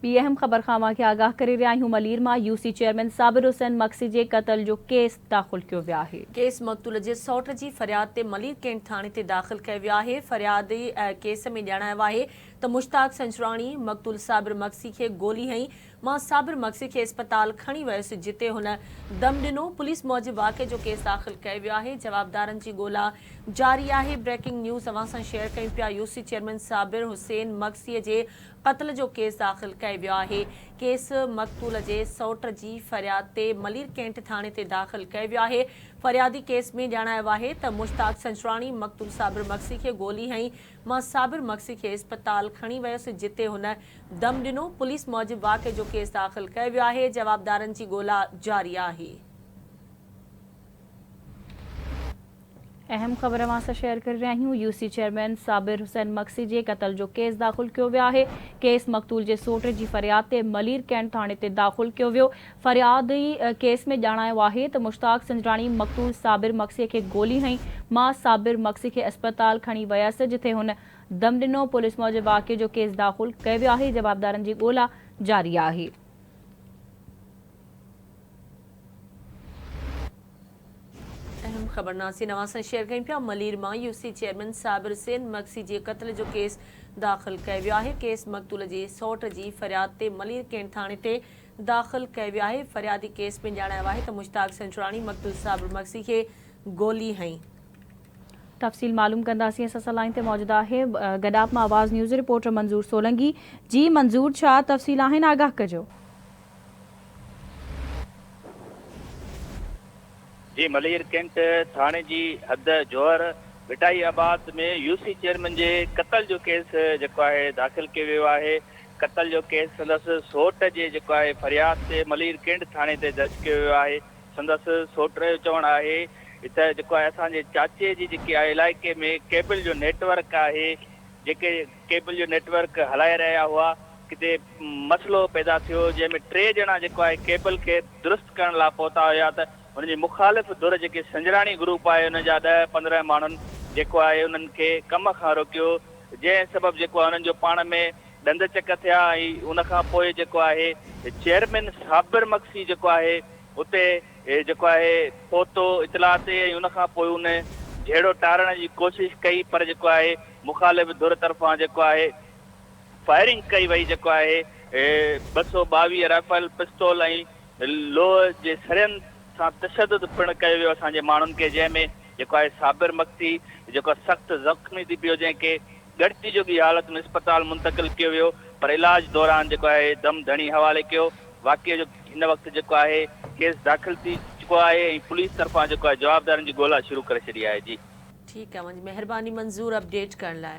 ٻي اهم خبر کان اوهان کي آگاهه ڪري رهيا آهيون ملير مان U C chairman Sabir Hussain Magsi جي قتل جو ڪيس داخل ڪيو ويو آهي. ڪيس مقتول جي سئوٽ جي فرياد تي ملير ڪينٽ ٿاڻي تي داخل ڪيو ويو آهي. فريادي ڪيس ۾ ڄاڻايو آهي ته مشتاق سنجراڻي مقتول صابر مگسي کي گولي هنئي، مان صابر مگسي کي اسپتال کڻي ويس جتي هن دم ڏنو. پوليس موجب واقعي جو ڪيس داخل ڪيو ويو آهي، جوابدارن جي ڳولا جاري آهي. بريڪنگ نيوز اوهان سان شيئر ڪيون پيا U C chairman Sabir Hussain Magsi جي قتل جو ڪيس داخل ڪيو ويو آهي. ڪيس مقتول جي سئوٽ جي فرياد تي ملير ڪينٽ ٿاڻي تي داخل ڪيو ويو آهي. فريادي ڪيس ۾ ڄاڻايو آهي ته مشتاق سنجراڻي مقتول صابر مگسي کي گولي هنئي، مان صابر مگسي کي اسپتال کڻي ويس جتي هن دم ڏنو. پوليس موجب واقعي جو ڪيس داخل ڪيو ويو آهي، جوابدارن جي ڳولا جاري آهي. اهم خبر اوهان سان شيئر ڪري رهيا آهيون U C chairman Sabir Hussain Magsi جي قتل جو ڪيس داخل ڪيو ويو آهي ڪيس مقتول جي سوٽ جي فرياد تي ملير ڪينٽ ٿاڻي تي داخل ڪيو ويو فريادي ڪيس ۾ ڄاڻايو آهي ته مشتاق سنجراڻي مقتول صابر مگسي کي گولي هنئي مان صابر مگسي کي اسپتال کڻي ويس جٿي هن دم ڏنو پوليس موجب واقعي جو ڪيس داخل ڪيو ويو آهي جوابدارن جي ڳولا جاري آهي. اهم خبر ناظرين اوهان سان شيئر ڪيون پيا ملير مان U C chairman Sabir Hussain Magsi جي قتل جو ڪيس داخل ڪيو ويو آهي ڪيس مقتول جي سئوٽ جي فرياد تي ملير ڪينٽ ٿاڻي تي داخل ڪيو ويو آهي فريادي ڪيس ۾ ڄاڻايو آهي ته مشتاق سنجراڻي مقتول صابر مگسي کي گولي هنئي. تفصيل معلوم ڪنداسين اسان سان لائين تي موجود آهي گڏاپ مان آواز نيوز رپورٽر منظور سولنگي جي منظور ڇا تفصيل آهن آگاهه ڪجو. جي ملير ڪينٽ ٿاڻي جي حد جوهر ڀٽائي آباد ۾ يو سي چيئرمين جي قتل جو ڪيس جيڪو آهي داخل ڪيو ويو آهي قتل جو ڪيس سندس سوٽ جي جيڪو آهي فرياد تي ملير ڪينٽ ٿاڻي تي درج ڪيو ويو آهي سندس سوٽ جو چوڻ آهي ته جيڪو آهي اسان جي چاچي جي جيڪي آهي علائقي ۾ ڪيبل جو نيٽ ورڪ آهي جيڪي ڪيبل جو نيٽ ورڪ هلائي رهيا هئا ڪٿي مسئلو پيدا ٿيو جنهن ۾ ٽي ڄڻا جيڪو آهي ڪيبل کي درست ڪرڻ لاء پهتا هيا ته ان جي مخالف ڌر جيڪي سنجراڻي گروپ آهي ان جا ڏهه 15 ماڻهن جيڪو آهي انهن کي ڪم کان روڪيو جنهن سبب جيڪو آهي انهن جو پاڻ ۾ ڏند چڪ ٿيا ۽ ان کان پوء جيڪو آهي چيئرمين صابر مگسي جيڪو آهي اتي جيڪو آهي پهتو اطلاع تي ۽ ان کان پوء ان جهيڙو ٽارڻ جي ڪوشش ڪئي پر جيڪو آهي مخالف ڌر طرفان جيڪو آهي فائرنگ ڪئي وئي جيڪو آهي 222 رائفل، پستول ۽ لوهه جي سرين سان تشدد پڻ ڪيو ويو اسان جي ماڻهن کي جنهن ۾ جيڪو آهي صابر مگسي جيڪو سخت زخمي ٿي پيو جنهن کي ڳڻتي جوڳي حالت ۾ اسپتال منتقل ڪيو ويو پر علاج دوران جيڪو آهي دم ڌڻي حوالي ڪيو واقعي جو هن وقت جيڪو آهي ڪيس داخل ٿي چڪو آهي ۽ پوليس طرفان جيڪو آهي جوابدارن جي ڳولا شروع ڪري ڇڏي آهي جي. ٺيڪ آهي اوهان جي مهرباني منظور اپڊيٽ ڪرڻ لاء.